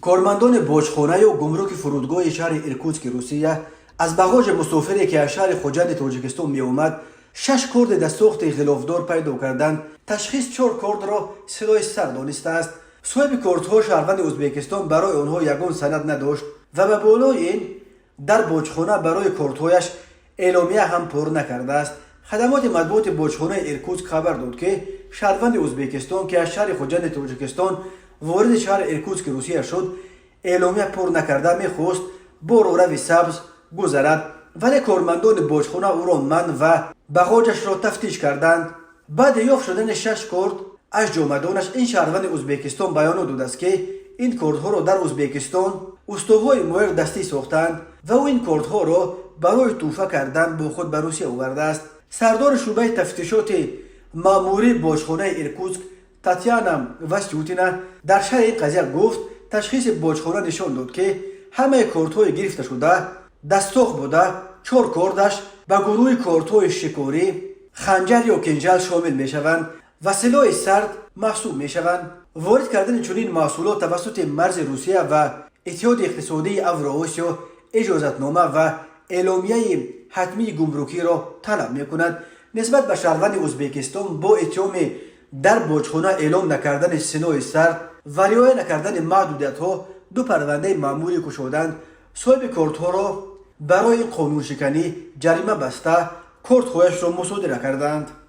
Кормандони боҷхона ё гумруки фурудгоҳи шаҳри Иркутски Русия аз бағожи мусофире, ки аз шаҳри Хуҷанди Тоҷикистон меомад, шаш корди дастсохти ғилофдор пайдо карданд. Ташхис чор кордро силоҳи сард донистааст. Соҳиби кордҳо, шаҳрванди Ӯзбекистон, барои онҳо ягон санад надошт ва ба болои ин дар боҷхона барои кордҳояш эъломия ҳам пур накардааст. Хадамоти матбуоти боҷхонаи Иркутск хабар дод, ки шаҳрванди Ӯзбекистон, ки аз шаҳри Хуҷанди Тоҷикистон вориди шаҳри Иркутски Русия шуд, эъломия пур накарда мехост бо роҳрави сабз гузарад, вале кормандони боҷхона ӯро манъ ва бағоҷашро тафтиш карданд. Баъди ёфт шудани шаш корд аз ҷомадонаш, ин шаҳрванди Ӯзбекистон баёнот додааст, ки ин кордҳоро дар Ӯзбекистон устоҳои моҳир дастӣ сохтаанд ва ӯ ин кордҳоро барои тӯҳфа кардан бо худ ба Русия овардааст. Сардори шӯъбаи тафтишоти маъмурии боҷхонаи Иркутск Татяна Васютина дар шарҳи ин қазия гуфт: ташхиси боҷхона нишон дод, ки ҳамаи кордҳои гирифташуда дастсохт буда, чор кордаш ба гурӯҳи кордҳои шикорӣ, ханҷар ё кинжал шомил мешаванд ва силоҳи сард маҳсуб мешаванд. Ворид кардани чунин маҳсулот тавассути марзи Русия ва Иттиҳоди иқтисодии Авроосиё иҷозатнома ва эъломияи ҳатмии гумрукиро талаб мекунад. Нисбат ба шаҳрванди Ӯзбекистон бо иттиҳоми дар боҷхона эълом накардани силоҳи сард ва риоя накардани маҳдудиятҳо ду парвандаи маъмурӣ кушоданд. Соҳиби кордҳоро барои ин қонуншиканӣ ҷарима баста, кордҳояшро мусодира карданд.